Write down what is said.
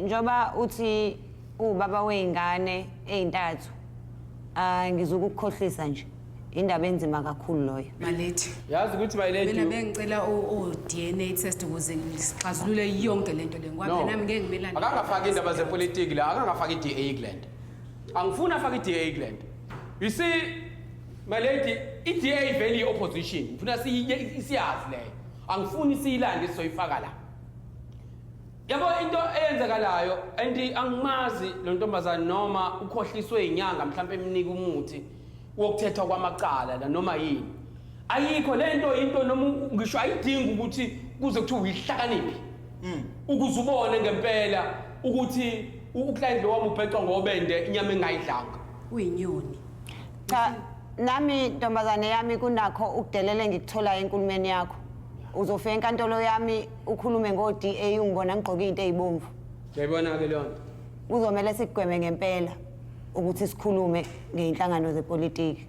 Njoba uthi ubaba wey'ngane ey'ntathu. Ah, ngizukukukhohlisa nje. Indaba enzima kakhulu loyo. My lady. Yazi ukuthi, my lady, Mina bengicela o-DNA test ukuze sixazulule yonke lento le, ngoba phela nami ngeke ngimelane. Akangafaki indaba zepolitiki la, akangafaki i-DA kule nto. Angifuni afake i-DA kule nto. You see, my lady, i-DA vele i-opposition. Ngifuna siyazi leyo. Angifuni siyilande sizoyifaka la. Yabo, into eyenzekalayo, and angimazi lo ntombazane noma ukhohliswe inyanga mhlawumbe emnika umuthi wokuthethwa kwamacala la noma yini. Ayikho le nto, into noma ngisho ayidingi ukuthi kuze kuthiwe uyihlakaniphi ukuze ubone ngempela ukuthi uclient lo wami ubhecwa ngobende inyama engayidlanga. Uyinyoni. Cha, nami ntombazane yami kunakho ukudelela engikutholayo enkulumeni yakho. Uzofika enkantolo yami ukhulume ngo-DA, ungibona ngigqoke into ey'bomvu. Uyayibona-ke leyo nto. Kuzomele sikugweme ngempela ukuthi sikhulume ngey'nhlangano zepolitiki.